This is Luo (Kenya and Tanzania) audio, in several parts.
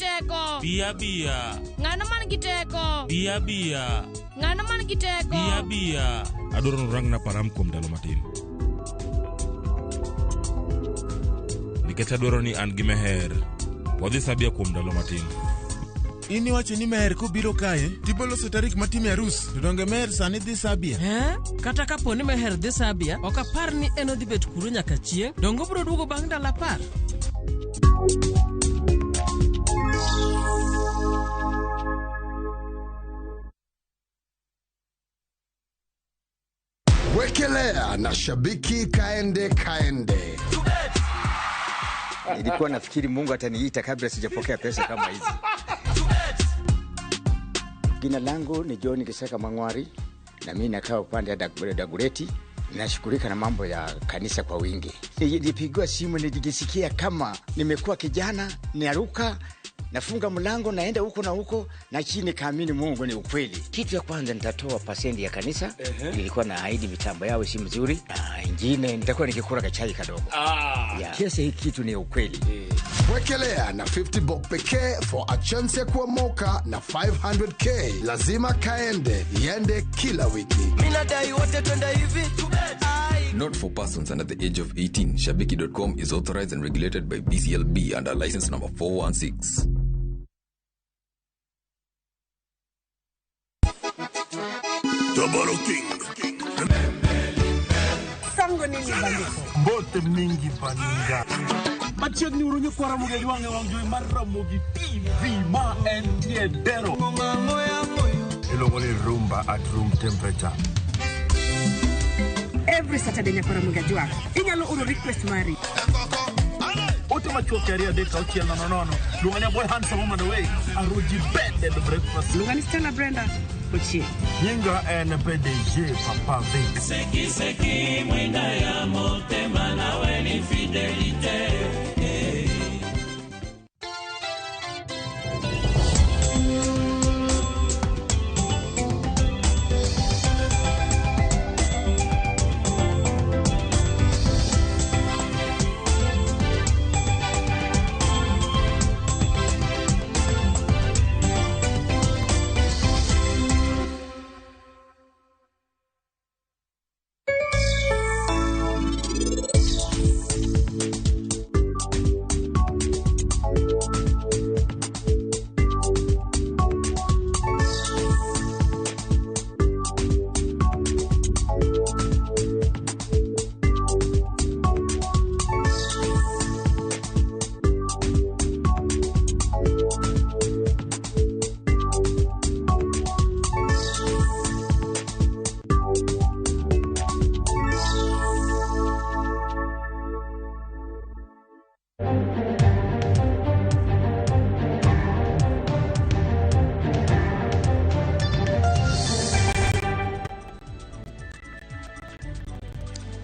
teko? Bi abiya. Ng'ano man gi teko? Bi abiya. Ng'ano man gi teko? Bi abiya. Adwaro ni urangna param kuom ndalo matin. Nikech adwaro ni an gi Meher wadhi Sabia kuom ndalo matin. In iwacho ni Meher kobiro kae, tiboloso tarik matime arus, to donge Meher sani dhi Sabia? Eh? Kata kapo ni Meher dhi Sabia, ok apar ni en odhi bet kuro nyaka chieng'. Donge obiro duogo bang' ndalo 10? Wekelea na shabiki kaende kaende. Nilikuwa nafikiri Mungu ataniita kabla sijapokea pesa kama hizi. Jina langu ni John Kiseka Mang'wari na mimi nakaa upande ya Dagoretti. Nashughulika na mambo ya kanisa kwa wingi. Nilipigiwa simu nilijisikia kama nimekuwa kijana, niaruka, nafunga mlango naenda huko na huko na chini kaamini Mungu ni ukweli. Kitu ya kwanza nitatoa pasendi ya kanisa. Nilikuwa na ahidi mitambo yao si mzuri. Na ingine nitakuwa nikikula kachai kadogo. Yeah. Kiasi hii kitu ni ukweli. Wekelea na 50 bob pekee for a chance ya kuomoka na 500k. Lazima kaende, iende kila wiki. Mimi nadai wote twende hivi. Not for persons under the age of 18. Shabiki.com is authorized and regulated by BCLB under license number 416. Double King. Sango nini bandiko? Bote mingi baninga. Machiegni uru nyikwa Ramogi Ajwang' e wang' jowi mar Ramogi TV ma entie Dero. Iluongo ni Rumba at room temperature. Every Saturday nyakwa Ramogi Ajwang'. Inyalo oro request mari. Ote machuok 2 3 6 0 0. Luonga ni Boy Handsome Woman Away. Aruji Bed and Breakfast. Luonga ni Stella Brenda. Ochie. Nyinga en PDG Papa Vic. Seki seki mwinda ya motema nawe ni fidelite.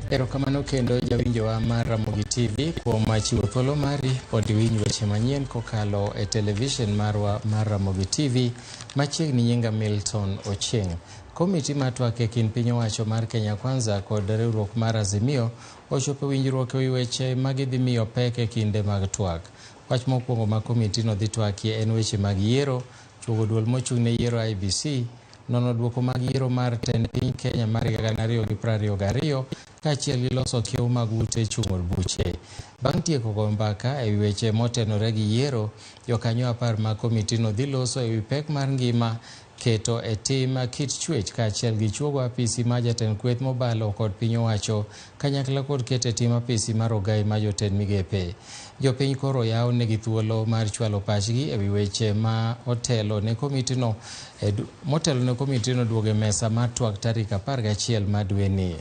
Erokamano kendo jawinjowa mar Ramogi TV kuom chiwo thuolo mari mondo iwinj weche manyien kokalo e television marwa mar Ramogi TV. Machiegni nyinga Milton Ochieng. Komiti mar twak e kind piny owacho mar Kenya Kwanza kod riwruok mar Azimio ochopo winjruok ewi weche ma gidhi miyo pek e kinde mag twak. Wach mokwongo ma komiti no dhi twakie en weche mag yiero, chuogo duol mochung' ne yiero IEBC, nono duoko mag yiero mar tend piny Kenya mar higa 2022 kaachiel gi loso kiewo mag ute chung' buche. Bang' tieko go mbaka ewi weche motenore gi yiero, jokanyo 10 mag komitino dhi loso ewi pek mar ngima, keto e tim kit chwech kaachiel gi chuogo apisi mar jatend kweth mobalo kod piny owacho kanyakla kod keto e tim apisi mar ogai mar jotend migepe. Jopiny koro yaw negi thuolo mar chwalo pachgi ewi weche ma otelo ne komitino duogo e mesa mar twak tarik 11 mar dweni.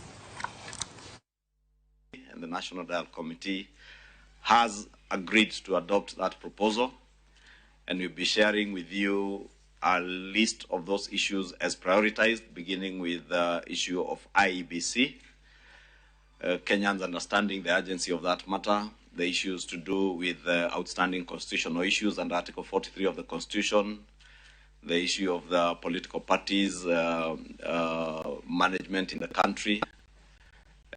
And the National Dialogue Committee has agreed to adopt that proposal, and we'll be sharing with you a list of those issues as prioritized, beginning with the issue of IEBC, Kenyans understanding the urgency of that matter, the issues to do with outstanding constitutional issues under Article 43 of the Constitution, the issue of the political parties management in the country,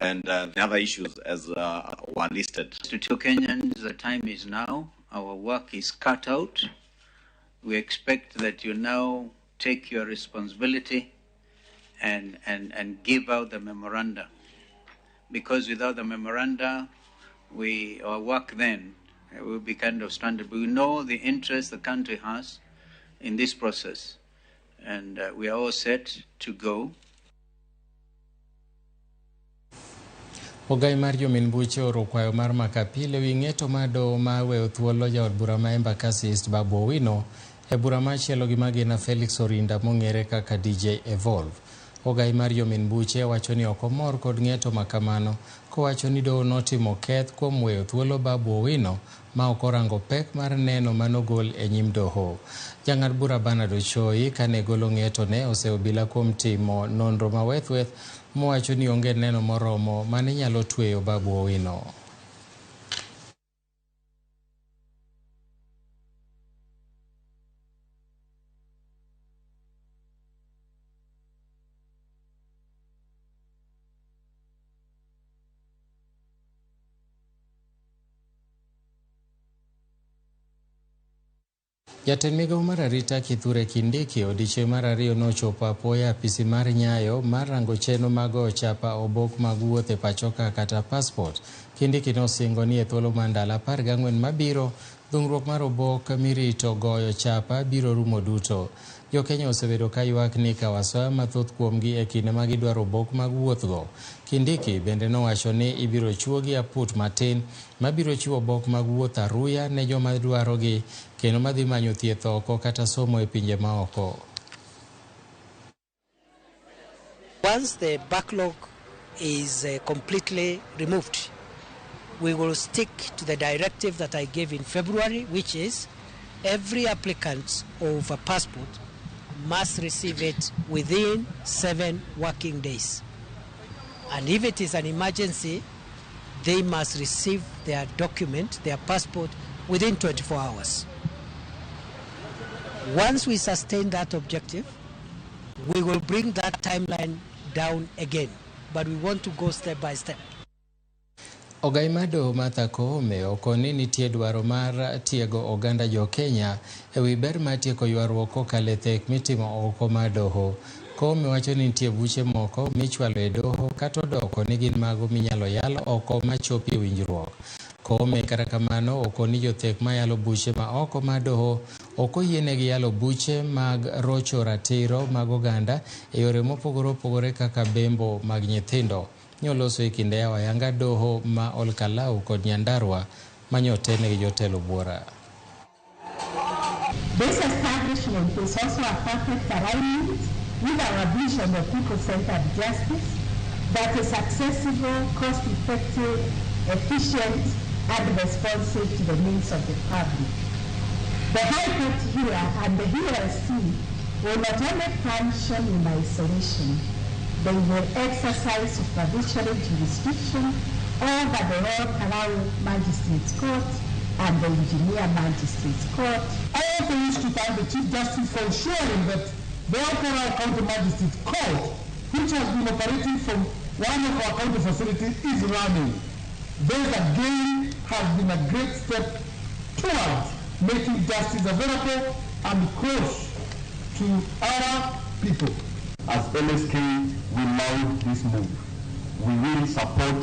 and the other issues as were listed. To tell Kenyans, the time is now. Our work is cut out. We expect that you now take your responsibility and give out the memoranda. Because without the memoranda, our work then will be kind of stranded. We know the interest the country has in this process, and we are all set to go. Ogai mar jomin buche oro kwayo mar makapile wi ng'eto mar doho mar weyo thuolo jaod bura ma Embakasi East Babu Owino e bura machielo gi magina Felix Orinda mong'ere kaka DJ Evolve. Ogai mar jomin buche wacho ni ok omor kod ng'eto makamano kowacho ni doho notimo keth kuom weyo thuolo Babu Owino ma ok orango pek mar neno manogol e nyim doho. Jang'ad bura Bernard Ochoi kane golo ng'eto ne oseobila kuom timo nonro mawethweth mowacho ni onge neno moromo mane nyalo tweyo Babu Owino. Jatend migao mar arita Kithure Kindiki odiechieng' mar ariyo nochopo apoya apisi mar Nyayo mar rango chenro mag goyo chapa obok mag wuoth e pachoka kata passport. Kindiki nosingo ni e thuolo mar ndalo 14 mabiro, dhungruok mar obok mirito goyo chapa biro rumo duto. Jo-Kenya osebedo ka ywak ni ikawo asoya mathoth kuomgi e kinde ma gidwaro obok mag wuothgo. Kindiki bende nowacho ni ibiro chuogi aput matin mabiro chiwo obok mag wuoth aruya ne joma dwarogi kendo madhi manyo thieth oko kata somo e pinje maoko. Once the backlog is completely removed, we will stick to the directive that I gave in February, which is every applicant of a passport must receive it within 7 working days. And if it is an emergency, they must receive their document, their passport, within 24 hours. Once we sustain that objective, we will bring that timeline down again, but we want to go step by step. Ogai mar doho Martha Koome okoni nitie dwaro mar tiego oganda jo Kenya e wi ber mar tieko ywaruok kokalo e thek mitimo oko mar doho. Koome wacho ni nitie buche moko michwalo e doho kata odoko ni gin mago minyalo yal oko machopi e winjruok. Koome kata kamano okoni jothek mayalo buche ma oko mar doho ok oyienegi yalo buche mag rocho ratiro mag oganda e yore mopogore opogore kaka bembo mag nyithindo. Nyoloso e kinde yawo ayanga doho ma Olkalau kod Nyandarua manyotene gi jotelo buora. This establishment is also a perfect alignment with our vision of people-centered justice that is accessible, cost-effective, efficient, and responsive to the needs of the public. The High Court here and the ELC will not only function in isolation, they will exercise supervisory jurisdiction over the Olkalau Magistrates Court and the Engineer Magistrates Court. I also wish to thank the Chief Justice for ensuring that the Olkalau County Magistrates Court, which has been operating from one of our county facilities, is running. This again has been a great step towards making justice available and close to our people. As LSK, we love this move. We will support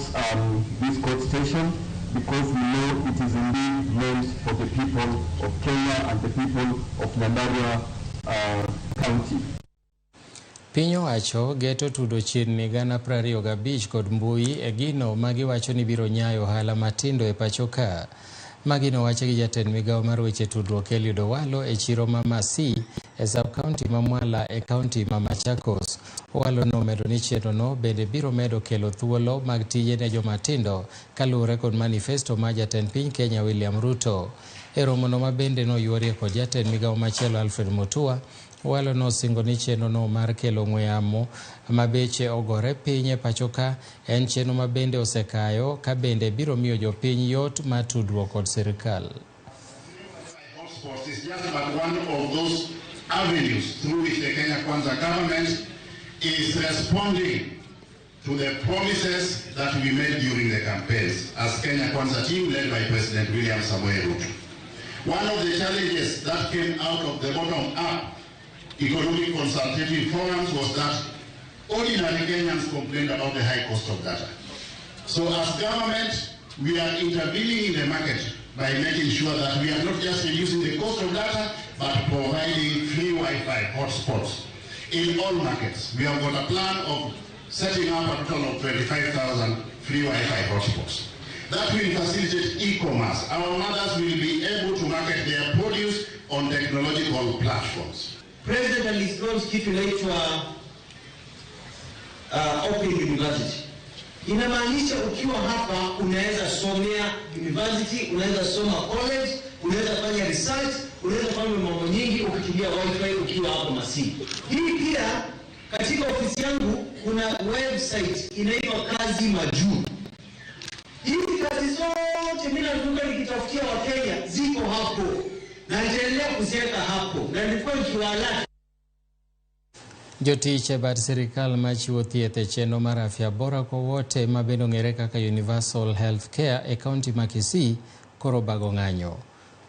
this court station because we know it is indeed meant for the people of Kenya and the people of Nyandarua County. Piny owacho geto tudo chiegni 25,000 kod mbui e gino magiwacho ni biro nyayo ohala matindo e pacho ka. Magi nowachi gi jatend migao mar weche tudruok Eliud Owalo e chiro ma Masi e sub-county ma Mwala e county ma Machakos. Owalo nomedo ni chenro no bende biro medo kelo thuolo mag tije ne jomatindo kaluwore kod manifesto mar jatend piny Kenya William Ruto. E romono ma bende noyuorie kod jatend migao machielo Alfred Mutua, Owalo nosingo ni chenro no mar kelo ong'we yamo ma beche ogore piny e pacho ka en chenro ma bende osekayo ka bende biro miyo jopiny yot mar tudruok kod sirikal. Is just but one of those avenues through which the Kenya Kwanza government is responding to the promises that we made during the campaigns as Kenya Kwanza team led by President William Samoei Ruto. One of the challenges that came out of the bottom-up economic consultative forums was that ordinary Kenyans complained about the high cost of data. So as government, we are intervening in the market by making sure that we are not just reducing the cost of data, but providing free Wi-Fi hotspots in all markets. We have got a plan of setting up a total of 25,000 free Wi-Fi hotspots. That will facilitate e-commerce. Our mothers will be able to market their produce on technological platforms. President alilaunch kitu inaitwa Open University. Inamaanisha ukiwa hapa unaweza somea university, unaweza soma college, unaweza fanya research, unaweza fanya mambo nyingi ukitumia wifi ukiwa hapo Masii. Hii pia katika ofisi yangu kuna website inaitwa Kazi Majuu. Hizi kazi zote mimi nazunguka nikitafutia Wakenya ziko hapo na nitaendelea kuziweka hapo na nilikuwa nikiwaalert. Jotich e bad sirikal machiwo thieth e chenro mar afya bora kwa wote ma bende ong'ere kaka Universal Health Care e kaunti ma Kisii koro bago ng'anyo.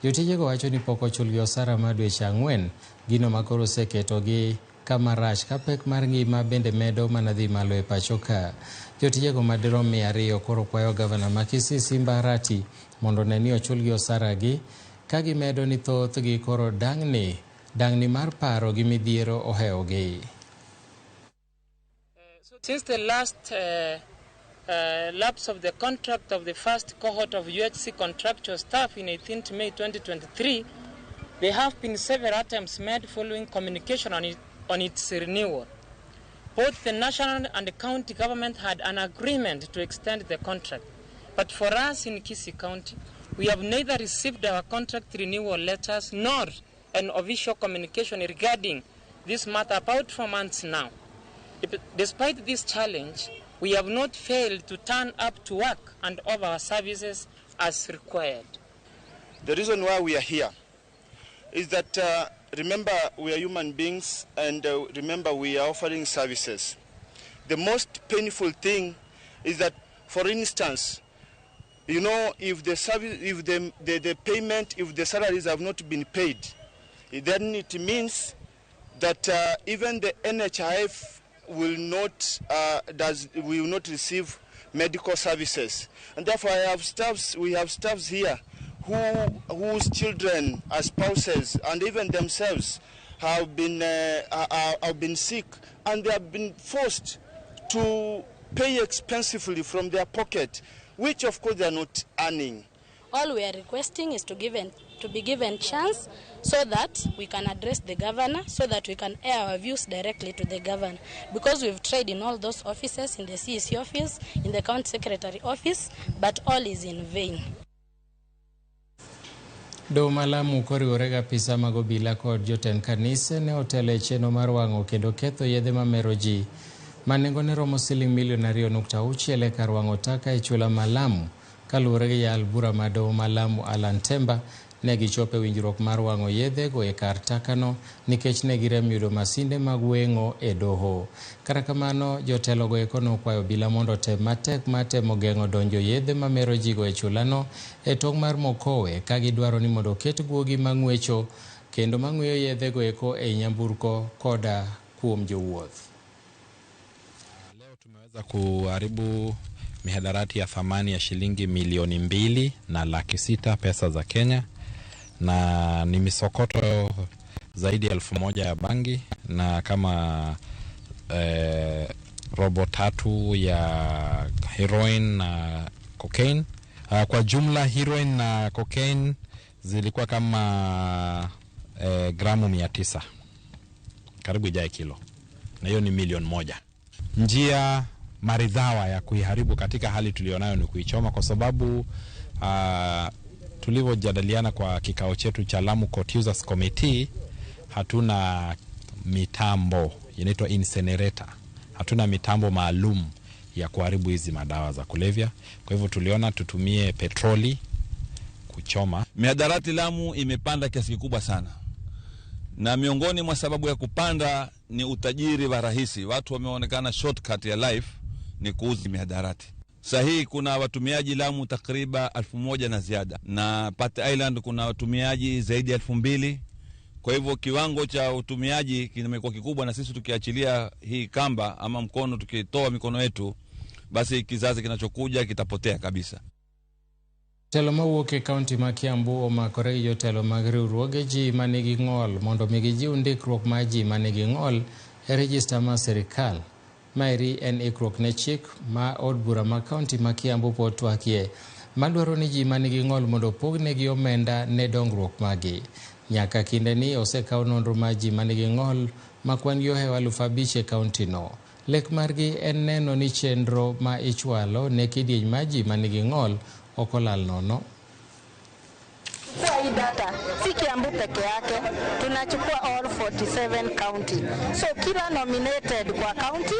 Jotijego wacho ni pok ochulgi osara mar dweche 4, gino ma koro oseketogi kama rach ka pek mar ngima bende medo mana dhi malo e pacho ka. Jotijego madirom 200 koro kwayo gavana ma Kisii Simba Arati mondo one ni ochulgi osara gi, ka gimedo ni thothgi koro dang'ni mar paro gi midhiero ohewogi. Since the last lapse of the contract of the first cohort of UHC contractual staff in 18th May 2023, there have been several attempts made following communication on its renewal. Both the national and the county government had an agreement to extend the contract. But for us in Kisii County, we have neither received our contract renewal letters nor an official communication regarding this matter about 4 months now. Despite this challenge, we have not failed to turn up to work and offer our services as required. The reason why we are here is that, remember, we are human beings, and remember, we are offering services. The most painful thing is that, for instance, you know, if the service, if the payment, if the salaries have not been paid, then it means that even the NHIF will not will not receive medical services, and therefore we have staffs here whose children, are spouses, and even themselves have been sick, and they have been forced to pay expensively from their pocket, which of course they are not earning. All we are requesting is to be given chance so that we can address the governor, so that we can air our views directly to the governor. Because we've tried in all those offices, in the CEC office, in the county secretary office, but all is in vain. Doho ma Lamu koriwore gi apisa mag obila kod jotend kanise ne otelo e chenro mar wang'o kendo ketho yedhe mamero ji ma nengone romo siling milion 2.6 e kar wang'o taka e chula ma Lamu. Kaluwore gi jayal bura ma doho ma Lamu Alan Temba, ne gichopo e winjruok mar wang'o yedhego e kar takano nikech ne girem yudo masinde mag weng'o e doho. Kata kamano, jotelogo eko nokwayo obila mondo otem matek mar temo geng'o donjo yedhe mamero jigo e chulano e tong' mar Mokowe, ka gidwaro ni mondo oket guogi mang'wecho kendo mang'weyo yedhego eko ei nyamburko koda kuom jowuoth. Leo tumeweza kuharibu mihadarati ya thamani ya shilingi 2,600,000 pesa za Kenya, na ni misokoto zaidi ya 1,000 ya bangi na kama robo 3 ya heroin na cocaine. Kwa jumla heroin na cocaine zilikuwa kama gramu 900, karibu ijae kilo, na hiyo ni 1,000,000. Njia maridhawa ya kuiharibu katika hali tulionayo ni kuichoma, kwa sababu tulivyojadiliana kwa kikao chetu cha Lamu Court Users Committee, hatuna mitambo inaitwa incinerator, hatuna mitambo maalum ya kuharibu hizi madawa za kulevya. Kwa hivyo tuliona tutumie petroli kuchoma. Mihadarati Lamu imepanda kiasi kikubwa sana, na miongoni mwa sababu ya kupanda ni utajiri wa rahisi. Watu wameonekana shortcut ya life ni kuuza mihadarati. Sahihi kuna watumiaji Lamu takriban 1000 na ziada, na Pate Island kuna watumiaji zaidi ya 2000. Kwa hivyo kiwango cha utumiaji kimekuwa kikubwa, na sisi tukiachilia hii kamba ama mkono, tukitoa mikono yetu, basi kizazi kinachokuja kitapotea kabisa. Jotelo mawuok e kaunti ma Kiambu omakore gi jotelo mag riwruoge ji manigi ng'ol mondo mi gijiw ndikruok mar ji manigi ng'ol e rejista mar sirikal. Maeri en ikruok ne chik ma od bura ma kaunti ma Kiambu pod twakie madwaro ni ji manigi ng'ol mondo opognegi omenda ne dongruok magi. Nyaka kinde ni osekaw nonro mar ji manigi ng'ol ma kwan gi ohewo 5,000 e kaunti no. Lek margi en neno ni chenro ma ichwalo ne kidieny mar ji manigi ng'ol ok olal nono. Kwa hii data si Kiambu peke yake, tunachukua all 47 county. So kila nominated kwa county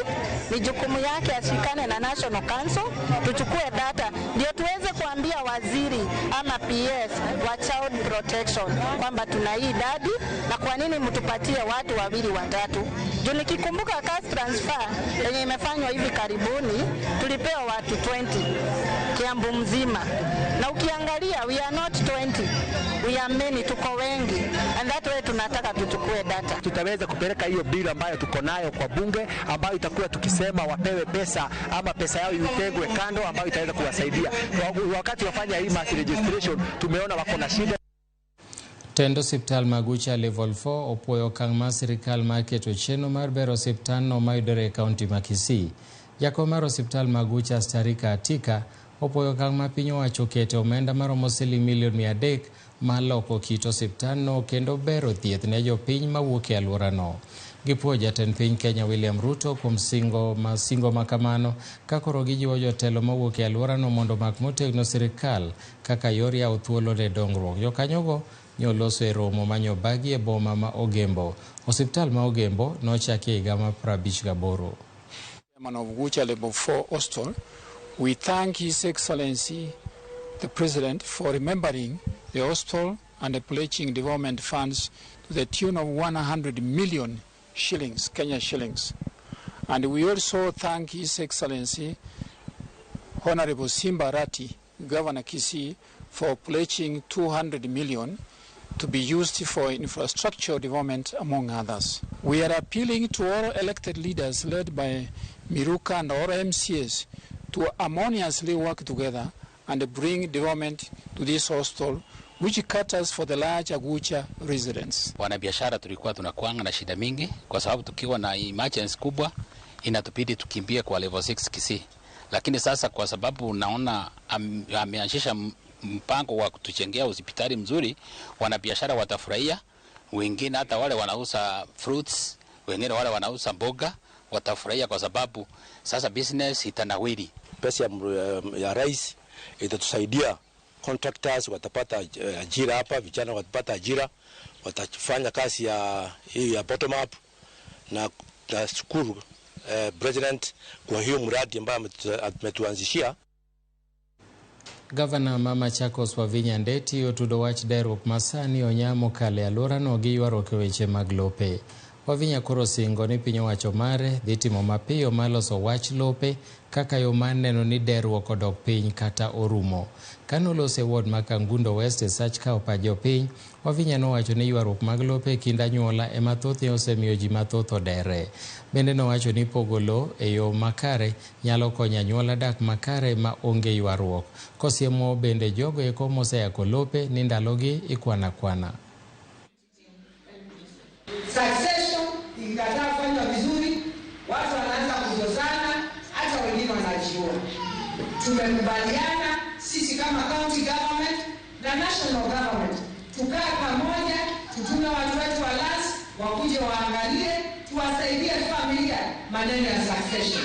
ni jukumu yake ashikane na National Council, tuchukue data ndio tuweze kuambia waziri ama PS wa Child Protection kwamba tuna hii idadi na kwa nini mtupatie watu wawili watatu. Juu nikikumbuka cash transfer yenye imefanywa hivi karibuni tulipewa watu 20 Kiambu mzima, na ukiangalia we are not 20, we are many, tuko wengi, and that way tunataka tuchukue data. Tutaweza kupeleka hiyo bill ambayo tuko nayo kwa bunge, ambayo itakuwa tukisema wapewe pesa ama pesa yao itengwe kando, ambayo itaweza kuwasaidia wakati wafanya hii mass registration. Tumeona wako na shida. Tend osiptal ma Gucha Level 4 opuoyo okang' mar sirikal mar keto chenro mar bero osiptandno mayudore e kaunti ma Kisii. Jakom mar osiptal ma Gucha Starika Atika opuoyo okang' ma piny owacho okete omenda maromo siling milion 300 mar loko kit osiptandno kendo bero thieth ne jopiny mawuok e alworano. Gipuoyo jatend piny Kenya William Ruto kuom singo ma kamano ka koro gijiwo jotelo mawuok e alworano mondo omak motegno sirikal kaka yor yawo thuolo ne dongruok. Jokanyogo nyoloso e romo manyobagi e boma ma Ogembo. Osiptal ma Ogembo nochaki e higa mar 58. Chairman of Gucha Level 4 Hostel, we thank His Excellency the President for remembering the hostel and pledging development funds to the tune of 100 million shillings, Kenya shillings. And we also thank His Excellency Honorable Simba Arati, Governor Kisii, for pledging 200 million to be used for infrastructure development, among others. We are appealing to all elected leaders led by Miruka and all MCAs to harmoniously work together and bring development to this hostel, which caters for the large Agucha residents. Wanabiashara tulikuwa tunakuanga na shida mingi kwa sababu tukiwa na emergency kubwa inatubidi tukimbie kwa level 6 Kisii. Lakini sasa kwa sababu naona ameanzisha mpango wa kutuchengea hospitali mzuri, wanabiashara watafurahia, wengine hata wale wanauza fruits, wengine wale wanauza mboga watafurahia kwa sababu sasa business itanawiri. Pesa ya rais itatusaidia, contractors watapata ajira hapa, vijana watapata ajira, watafanya kazi ya hii ya bottom up, na nashukuru President kwa hiyo mradi ambayo ametuanzishia. Gavana ma Machakos Wavinya Ndeti otudo wach derruok masani onyamo kale alworano gi ywaruok e weche mag lope. Wavinya koro singo ni piny owacho mare dhi timo mapiyo mar loso wach lope kaka yo mar neno ni derruok odok piny kata orumo. Kanoloso e ward ma Kangundo West e sach kawo pach jopiny, Wavinya nowacho ni ywaruok mag lope e kind anyuola ema thothne osemiyo ji mathoth odere. Bende nowacho ni pogo lowo e yo makare nyalo konyo anyuola dak makare ma onge ywaruok. Kosiemo bende jogo eko moseyako lope ni ndalogi ikwano akwana. Succession ikikataa kufanywa vizuri, watu wanaanza kuzozana, hata wengine wanajiua. Tumekubaliana sisi kama county government na national government tukae pamoja, tutume watu wetu wa lands wakuje waangalie, tuwasaidie familia maneno ya succession.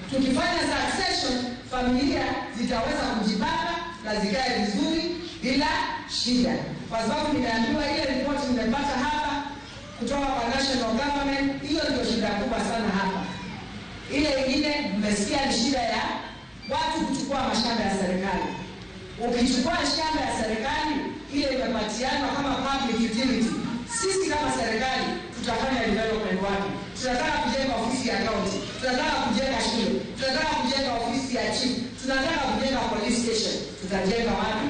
Tukifanya succession, familia zitaweza kujipanga na zikae vizuri bila shida, kwa sababu nimeambiwa ile ripoti nimepata hapa kutoka kwa national government, hiyo ndio shida kubwa sana hapa. Ile ingine mmesikia ni shida ya watu kuchukua mashamba ya serikali. Ukichukua shamba ya serikali ile imepatianwa kama public utility, sisi kama serikali tutafanya development wapi? Tunataka kujenga ofisi ya county, tunataka kujenga shule, tunataka kujenga ofisi ya chief, tunataka Tutajenga wapi?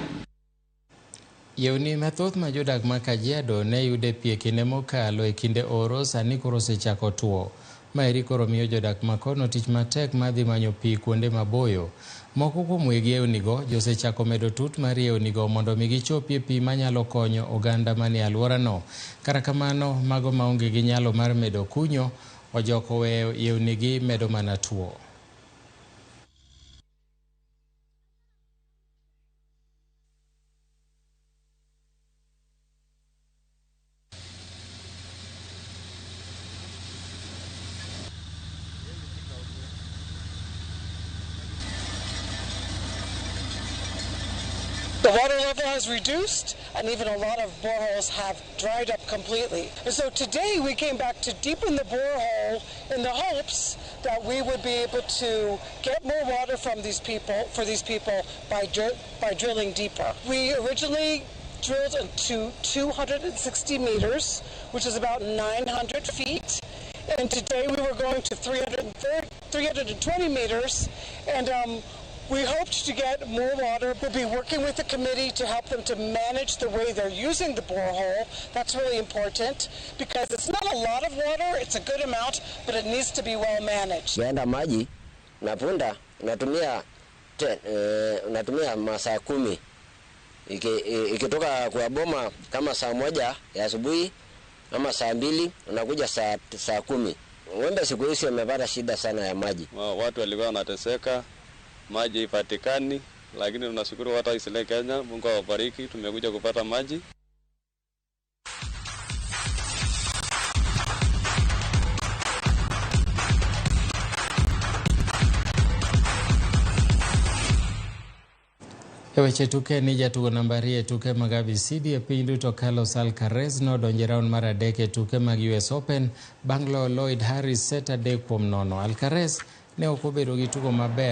Yewni mathoth ma jodak ma Kajiado ne yude pi e kinde mokalo e kinde oro sani koro osechako tuo. Maeri koro miyo jodak makono tich matek mar dhi manyo pi kuonde maboyo. Moko kuom weg yewnigo josechako medo tut mar yewnigo mondo mi gichopie pi manyalo konyo oganda manie alworano. Kata kamano, mago maonge gi nyalo mar medo kunyo ojok oweyo yewnigi medo mana tuo. The water level has reduced, and even a lot of boreholes have dried up completely. And so today we came back to deepen the borehole in the hopes that we would be able to get more water from these people, for these people by drilling deeper. We originally drilled to 260 meters, which is about 900 feet. And today we were going to 320 meters, and we hoped to get more water. We'll be working with the committee to help them to manage the way they're using the borehole. That's really important because it's not a lot of water, it's a good amount, but it needs to be well managed. Ukienda maji na punda unatumia unatumia masaa 10. Ikitoka kwa boma kama saa 1 ya asubuhi ama saa 2 unakuja saa 10. Ng'ombe siku hizi amepata shida sana ya maji. Watu walikuwa wanateseka, maji ipatikani, lakini tunashukuru watu wa Isile Kenya, Mungu awabariki, tumekuja kupata maji. E weche tuke ni jatugo namba 2 e tuke mag ABCD e piny duto Carlos Alcaraz nodonjo e round mar 3 e tuke mag US Open bang' loyo Lloyd Harris set 3-0. Alcaraz ne ok obedo gi tugo maber.